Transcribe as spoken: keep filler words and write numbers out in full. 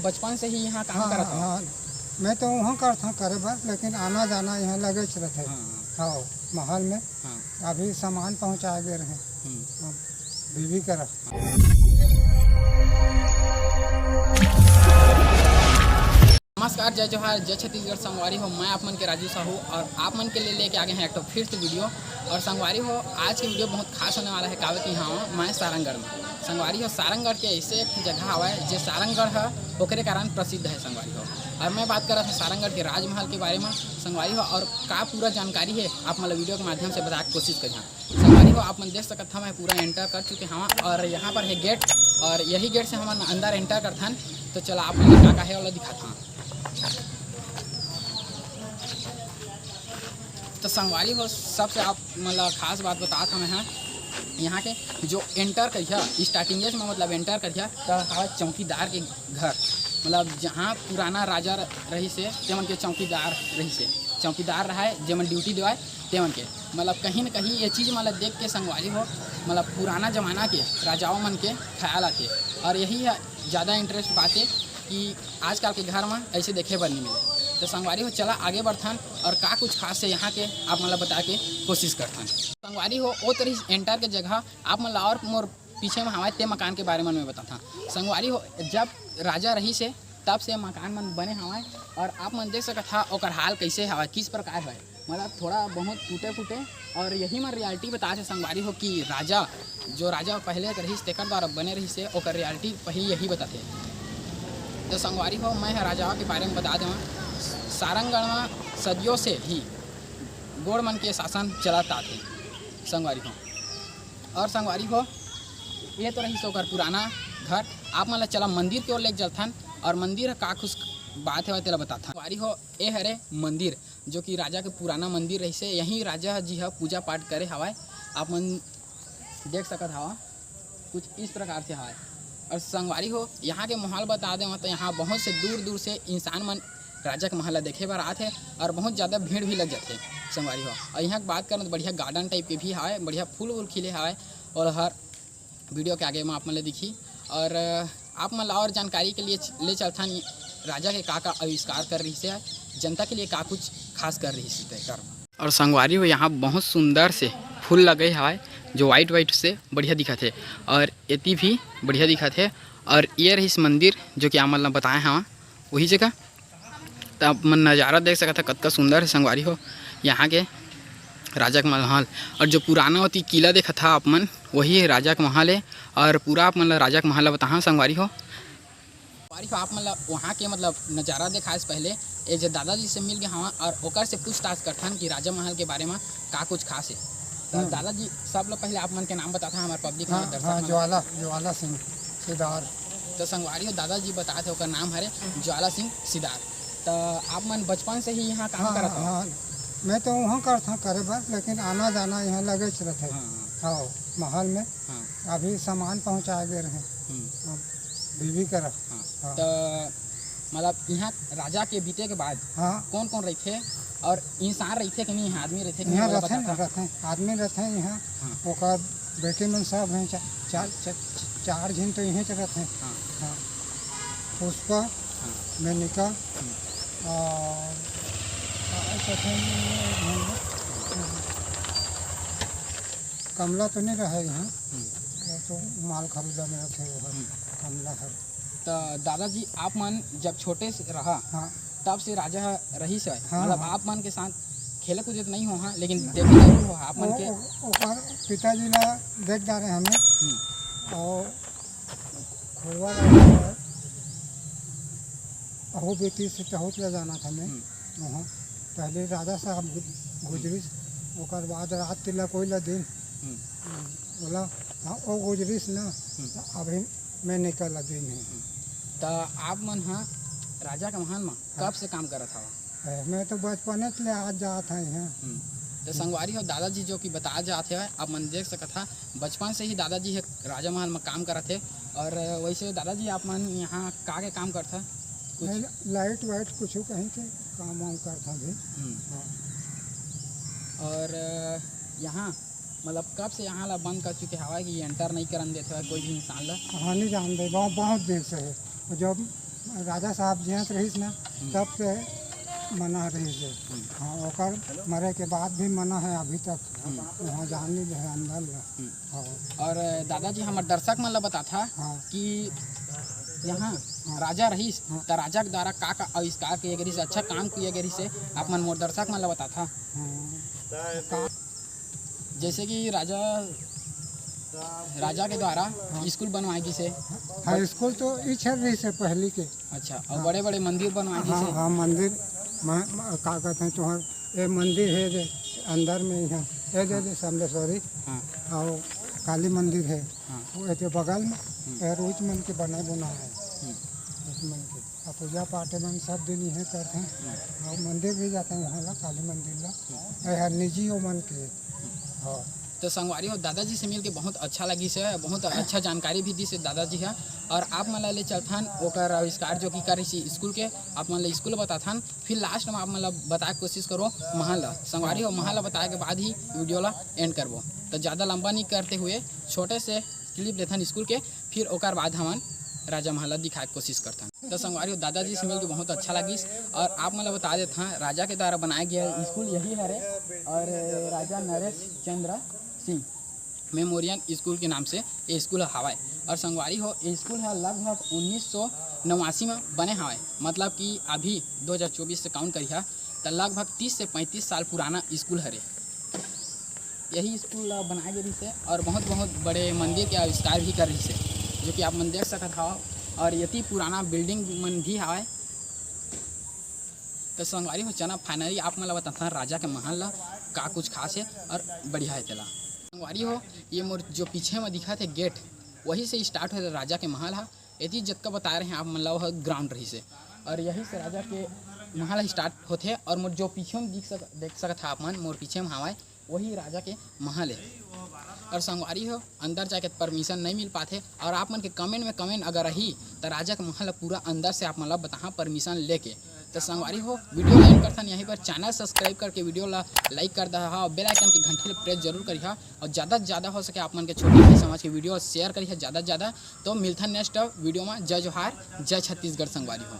बचपन से ही यहाँ काम हाँ, करत हव? हाँ, मैं तो वहाँ करत हँव करे बर, लेकिन आना जाना यहाँ लगेच रथे। हाँ, हाँ। हाँ, महल में। हाँ। अभी सामान पहुँचाए गे रहे। हम्म। अब बीबी करा। नमस्कार, जय जोहार, जय छत्तीसगढ़। संगवारी हो, मैं आप मन के राजू साहू और आप मन के लिए लेके आ गए हैं एक ठो फिर से वीडियो। और संगवारी हो, आज की वीडियो बहुत खास होने वाला है, काबर कि हाँ, मैं सारंगढ़ में। संगवारी हो, सारंगढ़ के ऐसे एक ठो जगह हवय, जे सारंगढ़ ह, ओकरे कारण प्रसिद्ध है संगवारी हो। और मैं बात करत हँव सारंगढ़ के राजमहल के बारे में संगवारी हो, और का पूरा जानकारी है, आप मन ला वीडियो के माध्यम से बताए के कोशिश करिहा। संगवारी हो, आप मन देख सकत हव, मैं पूरा एंटर कर चुके हव और यहाँ पर है गेट, और यही गेट से हमन अंदर एंटर करथन। तो चला, आप मन ला का का है, ओला दिखात हव। तो संगवारी हो, सबसे आप मन ला खास बात बतात हव मैं ह, यहाँ के जो एंटर करिहा, स्टार्टिंग में मतलब एंटर करिहा, त हवय चौकीदार के घर, मतलब जहाँ पुराना राजा रहिस हे, तेमन के चौकीदार रहिस हे, चौकीदार रहय, जेमन ड्यूटी देवय, तेमन के। मतलब कहीं न कहीं ये चीज़ मन ला देख के संगवारी हो, मतलब पुराना जमाना के राजाओं मन के ख्याल आथे। और यही ह ज़्यादा इंटरेस्ट बात हे कि आजकल के घर में ऐसे देखे बर नहीं मिले। तो संगवारी हो, चला आगे बढ़थन और का कुछ खास है यहाँ के, आप मन ला बताए के कोशिश करथन। संगवारी हो, ओ तरी एंटर के जगह आप मन ला और मोर पीछे में हवय ते मकान के बारे में मैं बताथन। संगवारी हो, जब राजा रहिस हे, तब से मकान मन बने हवय और आप मन देख सकत हा ओकर हाल कैसे हवय, किस प्रकार हवय, मतलब थोड़ा बहुत टूटे फूटे। और यही मन रियलिटी बतात हे संगवारी हो कि राजा, जो राजा पहले रहिस तेकर द्वारा बने रहिस हे, ओकर रियलिटी पहली यही बताथे। तो संगवारी हो, मैं ह राजा के बारे में बता देवं, सारंगढ़ में सदियों से ही गोंड़ मन के शासन चलत आथे संगवारी हो। और संगवारी हो, ये तो रहिस ओकर पुराना घर। आप मन ला चला मंदिर के ओर लेके चलथन और मंदिर ह का कुछ बात हवय तेला बताथन। संगवारी हो, ए हरे मंदिर, जो कि राजा के पुराना मंदिर रहिस हे, यहीं राजा जी ह पूजा पाठ करे हवय। आप मन देख सकत हव, कुछ इस प्रकार से हवय। और संगवारी हो, यहाँ के माहौल बता देवं तो यहाँ बहुत से दूर दूर से इंसान मन राजा के महल ला देखे बर आथे और बहुत ज़्यादा भीड़ भी लग जाथे संगवारी हो। और यहाँ के बात करन तो बढ़िया गार्डन टाइप के भी हवय, बढ़िया फूल वूल खिले हवय और हर वीडियो के आगे में आप मन ला दिखी। और आप मन ला और जानकारी के लिए च-, ले चलथन राजा के का का आविष्कार कर रहिस हे, जनता के लिए का कुछ खास कर रहिस हे तेकर। और संगवारी हो, यहाँ बहुत सुंदर से फूल लगे हवय, जो वाइट वाइट से बढ़िया दिखत हे, और एती भी बढ़िया दिखत हे। और ये रहिस मंदिर, जो कि आप मन ला बताए हवं, वही जगह। त आप मन नज़ारा देख सकत ह, कतका सुंदर हे संगवारी हो, यहाँ के राजा के महल। और जो पुराना ओती किला देखत ह आप मन, वही राजा के महल हे। और पूरा आप मन ला राजा के महल ला बताहा संगवारी हो। संगवारी हो, आप मन ला वहाँ के मतलब नज़ारा देखाए से पहले एक झन दादाजी से मिल गे हवं और ओकर से पूछताछ करथन कि राजा महल के बारे में का कुछ खास हे। तो हम्म। दादाजी, सब ले पहले आप मन के नाम बताथा, हमार पब्लिक, हाँ, हमार दर्शक हाँ, मन। ज्वाला, ज्वाला सिंह सिदार। तो संगवारी हो, दादाजी बतात हे, ओकर नाम हरे ज्वाला सिंह सिदार। तो आप मन बचपन से ही यहाँ काम हाँ, करत हो? हाँ, मैं तो वहाँ करत हँव करे बर, लेकिन आना जाना यहाँ लगेच रथे। हाँ, हाँ। हाँ, महल में। हाँ। अभी सामान पहुँचाए गे रहे। हम्म। अब बीबी करा। हाँ। हाँ। तो मतलब यहाँ राजा के बीते के बाद हाँ। कौन कौन रहिथे और इंसान रहिथे कि नहीं, यहाँ आदमी रहिथे कि नहीं, यहाँ ओला रथे, बताथा? रथे, आदमी रथे यहाँ। हाँ। ओकर बेटी मन सब हैं, चा-, चार, चा-, चार झिन तो इहें च रथे। हाँ। हाँ। पुष्पा, हाँ। मेनिका हम्म। और, और कथे नहीं, कमला तो नहीं रहे यहाँ, हम्म। वो तो माल खरीदा में रखे वो है, हम्म। कमला है। तो दादाजी, आप मन जब छोटे से रहा, हाँ। तब से राजा ह रहिस हे, हाँ, मतलब हाँ। आप मन के साथ खेले कूदे तो नहीं हो, हाँ, लेकिन ना। देखे जरूर हो आप मन वो, के। ओ-, ओकर पिताजी ला देख डारे हमें, हम्म। और खोरवा राजा है, अहो बेटी से टहूत ले जाना था मैं। हम्म। वहाँ पहले राजा साहब गु-, गुजरिस, ओकर बाद रात तिलक कोई ला दिन। हम्म। बोला, हाँ, वो गुजरिस ना, हम्म। तो अभी मैं निकल दिन है। हम्म। तो आप मन हा राजा के महल में हाँ। कब से काम करत हवा? ए, मैं तो बचपने से ले आज जात है यहाँ। हम्म। तो संगवारी हो, दादाजी जो कि बता जात है, आप मन देख सकत हा, बचपन से ही दादाजी ह राजा महल में काम करत हे। और वैसे दादाजी, आप मन यहाँ का के काम करथा? कुछ मैं लाइट वाइट कुछ कहीं के काम वाम करथा भी। हम्म। हाँ। और यहाँ मतलब कब से यहाँ ला बंद कर चुके हवा कि एंटर नहीं करन देते हवा कोई भी इंसान ला? हाँ, नहीं जान दे, बहुत, बहुत दिन से है। और जब राजा साहब जियत रहिस ना, तब से मना रहिस हे। हाँ, ओकर मरे के बाद भी मना है अभी तक। वहाँ जान नहीं दे अंदर ला। हाँ। और दादाजी, हमर दर्शक मन ला बताथा हाँ। कि यहाँ हाँ। राजा रहिस, हाँ। त राजा के द्वारा का का आविष्कार किए गे रहिस, अच्छा काम किए गे रहिस, आप मन मोर दर्शक मन ला बताथा। हाँ। का जैसे कि राजा, राजा के द्वारा हाँ। स्कूल बनवाए गिस हे। हाँ, स्कूल तो इच्छा रहिस हे पहली के। अच्छा, और हाँ। बड़े-बड़े मंदिर बनवाए गिस हाँ, हे। हाँ, मंदिर, म-, म-, का कहते हैं तुहर, ये मंदिर है जे अंदर में ही है, ये दे, दे सामने, सॉरी। हाँ। और काली मंदिर है, हाँ। वो एते बगल में, हम्म। ये रोज मन के बने बुना है, हम्म। रोज मन के। और पूजा पाठ मन सब दिन इहे करते हैं। हम्म। और मंदिर भी जाते हैं वहाँ ला, काली मंदिर ला। हम्म। ये हर निजी हो मन के। हम्म। हाँ। तो संगवारी हो, दादाजी से मिलके बहुत अच्छा लगिस हे, बहुत अच्छा जानकारी भी दिस हे दादाजी हा। और आप मन ला ले चलथन ओकर आविष्कार जो कि करिस स्कूल के, आप मन ला स्कूल बताथन, फिर लास्ट में आप मन ला बताए के कोशिश करो महल ला। संगवारी हो, महल ला बताए के बाद ही वीडियो ला एंड करबो। तो ज़्यादा लंबा नहीं करते हुए छोटे से क्लिप लेथन स्कूल के, फिर ओकर बाद हमन राजा महल ला दिखाए के कोशिश करथन। तो संगवारी हो, दादाजी से मिलके बहुत अच्छा लगिस। और आप मन ला बता देथन, राजा के द्वारा बनाया गया स्कूल यही हरे, और राजा नरेश चंद्र सिंह मेमोरियल स्कूल के नाम से ये स्कूल ह हावय। और संगवारी हो, ये स्कूल ह लगभग उन्नीस सौ नवासी में बने हावय, मतलब कि अभी दो हज़ार चौबीस से काउंट करिहा, त लगभग तीस से पैंतीस साल पुराना स्कूल हरे। यही स्कूल ला बनाए गे रहिस हे और बहुत, बहुत बड़े मंदिर के आविष्कार भी कर रहिस हे, जो कि आप मन देख सकत हव। और यति पुराना बिल्डिंग मन भी हावय। तो संगवारी हो, चना फाइनली आप मन ला बताथन राजा के महल ला का कुछ खास हे और बढ़िया हे तेला। संगवारी हो, ये मोर जो पीछे में दिखत हे गेट, वही से स्टार्ट होथे राजा के महल हा। एती जतका बता रहे हैं आप मन ला, वह ग्राउंड रहिस हे और यही से राजा के महल स्टार्ट होथे। और मोर जो पीछे में दिख सक-, देख सकत हा आप मन, मोर पीछे में हावय, वही राजा के महल हे। और संगवारी हो, अंदर जाके परमिशन नहीं मिल पाथे। और आप मन के कमेंट में कमेंट अगर रही, तो राजा के महल पूरा अंदर से आप मन ला बताहा परमिशन लेके। तो संगवारी हो, वीडियो एंड करथन यहीं पर। चैनल सब्सक्राइब करके वीडियो ला लाइक कर दहा और बेल आइकन की घंटी ला प्रेस जरूर करिहा। और ज़्यादा से ज़्यादा हो सके आप मन के छोटे भाई समझ के वीडियो शेयर करिहा ज़्यादा से ज़्यादा। तो मिलथन नेक्स्ट वीडियो में। जय जोहार, जय छत्तीसगढ़ संगवारी हो।